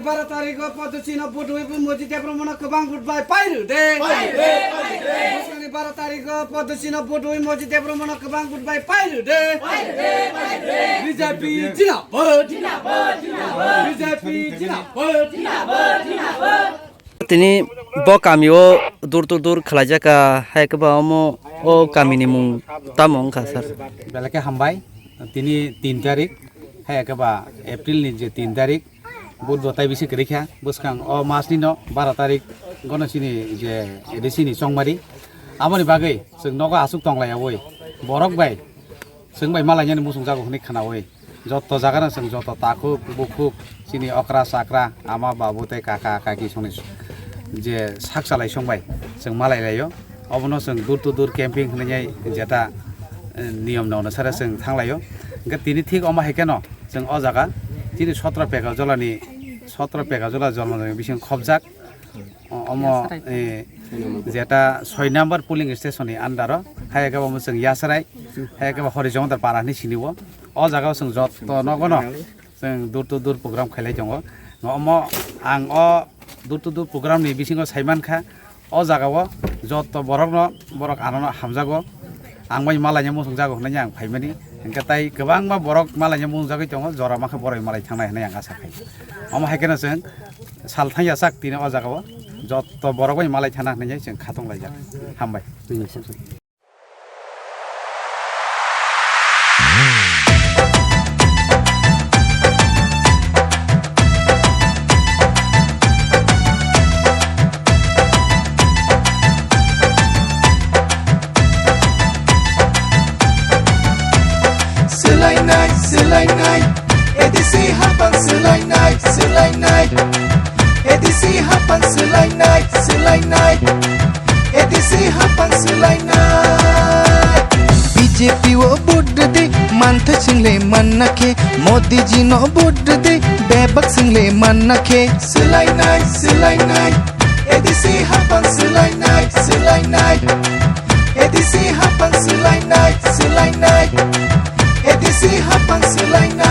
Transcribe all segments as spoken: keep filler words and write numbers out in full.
Baro tarikh o Podochino vote wi Moji Debbarmano kwbang vote bai pai rw de. Pai rw de, pai rw de. Bwskangni baro tarikh o Podochino vote wi Moji Debbarmano kwbang vote bai pai rw de. Pai rw de, pai rw de. B J P jindabad. Jindabad, jindabad. B J P jindabad. Jindabad, jindabad. Tini bo kami o dur dur dur khwlaijak kha, hai khe ba omo o kami ni mung tamo wngkha sir? Belai khe hambai. Tini tin tarik, hai khe ba April ni je tin tarik, Budhbar tai bisi kwrwi kha, bwskang o mas ni no baro tarik gono chini je A D C ni chongmari. Aboni bagwi chwng nogo aswk tong lai yaui borok bai chwng bai malainani muchung jago hwnwi khwnaui, joto jagano chwng joto takhuk bukhuk chini okra chakra ama babu tei kaka kaki songni je sak chalai song bai chwng malai laio. Obono chwng door to door camping hwnwi jeta, eh, niyom no onusare chwng thang laio. Hwnkhe tini thik omo hai kheno chwng o jaga chini sotro peka jolani, sotro peka jola Jolmajani bising khobjak. O-, omo, Yasrai. Eh, jeta soi number polling station ni under o, hai khe omo chwng Yasrai, hai khe Hori Jamatar para hwnwi sini o. O jaga o chwng joto nogo no chwng door to door program khailai tongo. Omo ang o door to door program ni bisingo sai mankha, o jaga o joto borok no, borok ano no hamjago. Ang bai malaina muchung jago hwnwi ang phaimani. Hwnkhe tai kwbangma borok malaina muchung jagwi tongo, jora ma khe borok malai thangnai hwnwi ang asa khai. Omo hai kheno chwng sal thangya sak tini o jaga o joto borok bai malai thana hwnwi chwng khatong laijak. Hambai. Swlainai, swlainai, A D C hapang swlainai, swlainai, A D C hapang swlainai, swlainai, A D C hapang swlainai. B J P o vote rwdi, manthai swngle manna khe, Modi ji no vote rwdi, bebak swngle manna khe. Swlainai, swlainai, A D C hapang swlainai, swlainai. A D C hapang swlainai, swlainai. A D C hapang swlainai.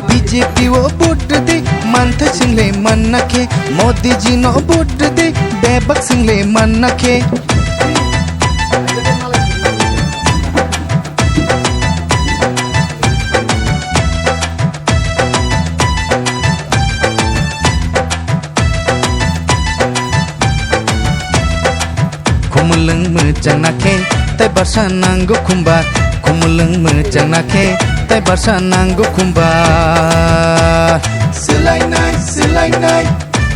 B J P o vote rwdi, manthai swngle manna khe. Modi ji no vote rwdi, bebak swngle manna khe. Khumulwng mwchangna khe tai barsa nango khumba. Khumulwng mwchangna khe tai barsa nango khumba. Swlainai, swlainai,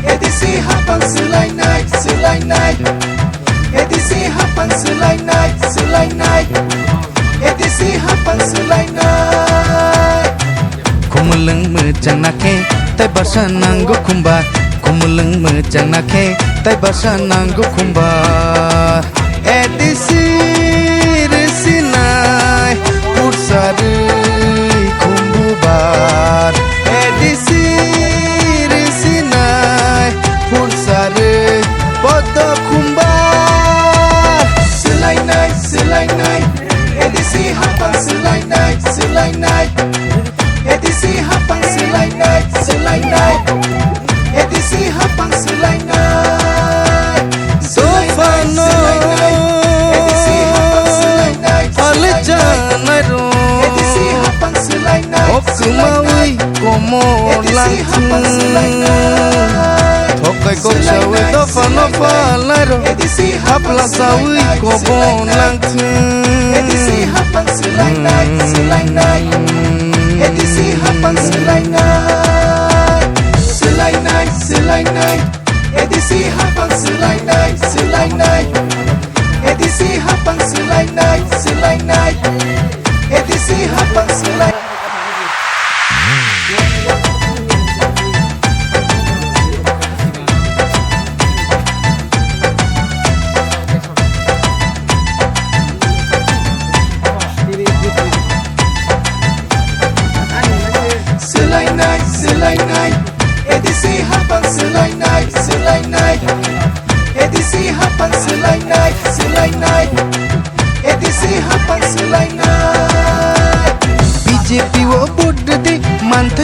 A D C hapang swlainai, swlainai. A D C hapang swlainai, swlainai. A D C hapang swlainai. Khumulwng mwchangna khe tai barsa nango khumba. Khumulwng mwchangna khe tai barsa nango khumba. A D C rwsinai pursa rwi khumbubar. A D C rwsinai pursa rwi podo khumbar. Swlainai, swlainai, A D C hapang swlainai, swlainai. A D C hapang swlainai, swlainai. A D C hapang swlainai. Dophano swlainai, swlainai. A D C hapang swlainai, swlainai. Phalwi chanai rw. A D C hapang swlainai, swlainai. Kwmawi komor langthwng. Thokai kok sawi dophano phalnai rw. Hapla sawi kobon langthwng. A D C hapang swlainai, swlainai. A D C hapang swlainai. Swlainai, swlainai. A D C hapang swlainai, swlainai. A D C hapang swlainai, swlainai. A D C hapang swlai- Swlainai, swlainai, A D C hapang swlainai, swlainai. A D C hapang swlainai, swlainai. A D C hapang swlainai. B J P o vote rwdi, manthai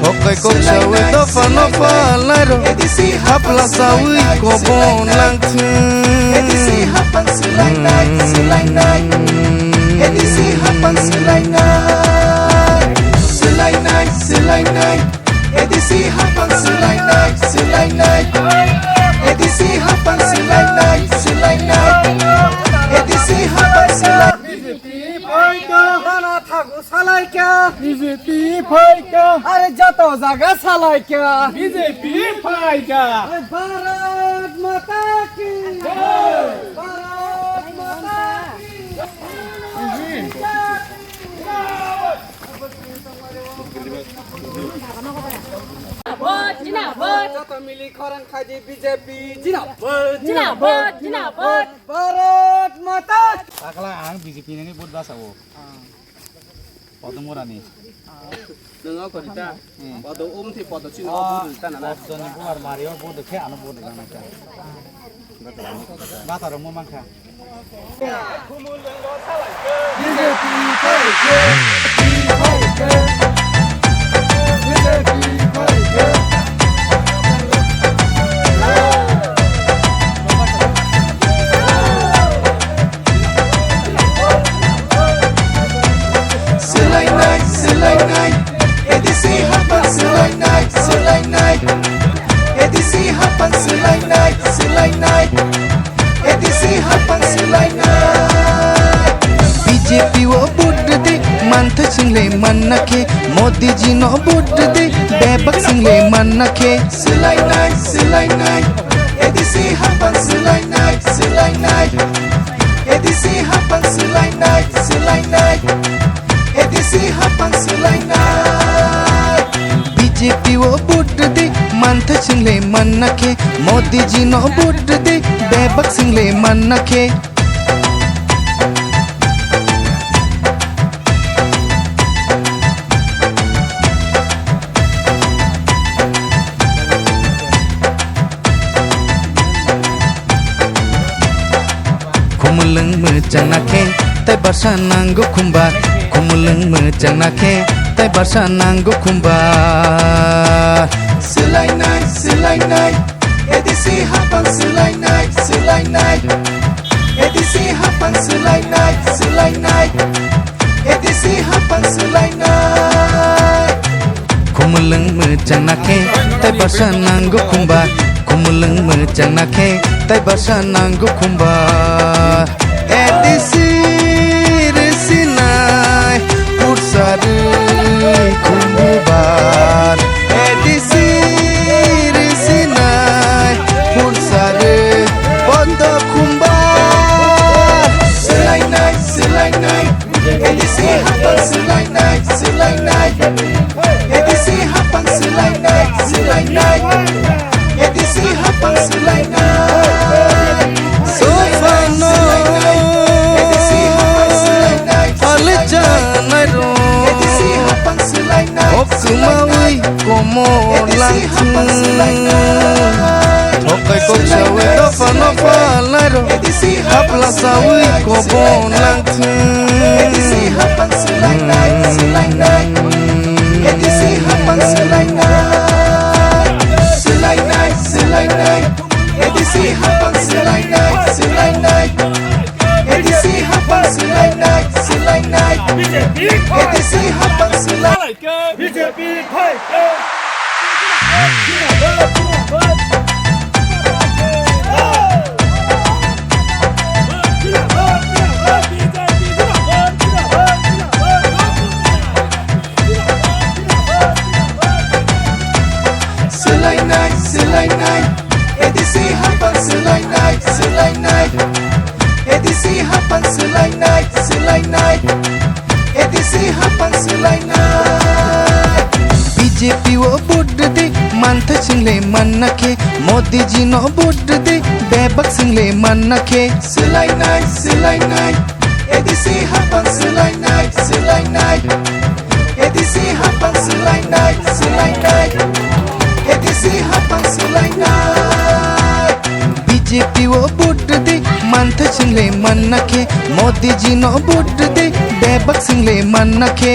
Thokai kok sawi dopha no phalnai rok. Hapla sawi kobon langthung. B J P phaikha. Hana thago salaikha. B J P phaikha. Are joto jaga salaikha. B J P phaikha. Bharat Mata ki jai. Bharat Mata ki jai. Jindabad, jindabad. Joto mili khorang khaidi B J P jindabad, jindabad, jindabad. Bharat Mata. Takla ang B J P nangni vote basa o. Podumurani. Nung o kori ta. Hmm. Podo um thi podo chini o buru ta nana. Podo ni buar mari o bodo khe ano bodo nana kha. Bata rok mo mankha. B J P phaikha. B J P phaikha. Swlainai, swlainai, A D C hapang swlainai, swlainai, A D C hapang swlainai, swlainai, A D C hapang swlainai. B J P o vote rwdi, manthai swng le manna khe, Modi ji no vote rwdi, bebak swng le manna khe. Swlainai, swlainai, A D C hapang swlainai, swlainai. A D C hapang swlainai, swlainai. A D C hapang swlainai. B J P o vote rwdi, manthai swng le manna khe. Modi ji no vote rwdi, bebak swng le manna khe. Khumulwng mwchangna khe, tei basa nango khumba. Khumulwng mwchangna khe, tei basa nango khumba. Swlainai, swlainai, A D C hapang swlainai, swlainai. A D C hapang swlainai, swlainai. A D C hapang swlainai. Khumulwng mwchangna khe, tei basa nango khumba. Khumulwng mwchangna khe, tei basa nango khumba. A D C rwsinai, pursa rwi khumbubar. A D C rwsinai, pursa rwi podo khumbar. A D C hapang swlainai, swlainai. A D C hapang swlainai, swlainai. A D C hapang swlainai. Sophano. A D C hapang swlainai, swlainai. Alijanairok. A D C hapang swlainai. Okswmawi komor langthung. Thokai kok sawi dopha no phalnairok. Hapla sawi kobon langthung. B J P phaikhe. B J P phaikhe. Swlainai, swlainai. A D C hapang swlainai, swlainai. A D C hapang swlainai, swlainai. A D C hapang swlainai. B J P o vote rwdi, manthai swngle manna khe. Modi ji no vote rwdi, bebak swngle manna khe. Swlainai, swlainai. A D C hapang swlainai, swlainai. A D C hapang swlainai, swlainai. A D C hapang swlainai. B J P o vote rwdi, manthai swngle manna khe. Modi ji no vote rwdi, bebak swngle manna khe.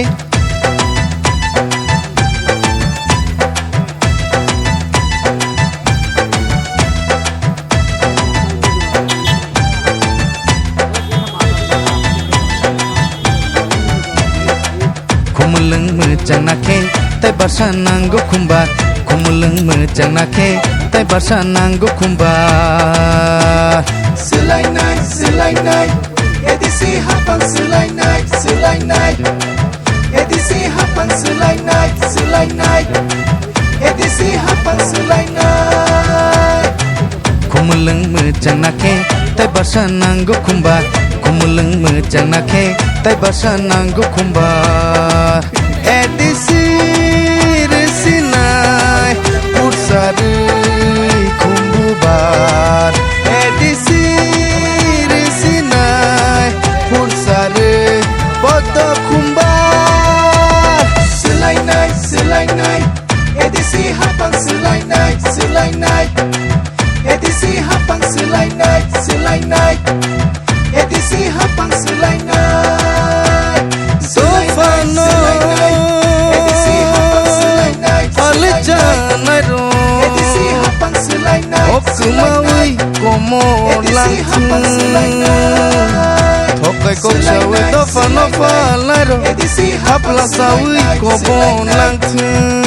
Khumulwng mwchangna khe, tei barsa nango khumbar. Khumulwng mwchangna khe, tei barsa nango khumbar. Swlainai, swlainai, A D C hapang swlainai, swlainai. A D C hapang swlainai, swlainai. A D C hapang swlainai. Khumulwng mwchangna khe, tei barsa nango khumbar. Khumulwng mwchangna khe, tei barsa nango khumbar. A D C rwsinai, pursa rwi khumbubar. A D C rwsinai, pursa rwi bodo khumbar. Swlainai, swlainai. A D C hapang swlainai, swlainai. A D C hapang swlainai, swlainai. A D C hapang swlainai. Sophano. A D C hapang swlainai, swlainai. Alijanairok. A D C hapang swlainai, swlainai. Okswmawi komor langthung. Thokai kok sawi dopha no phalnairok. Hapla sawi kobon langthung.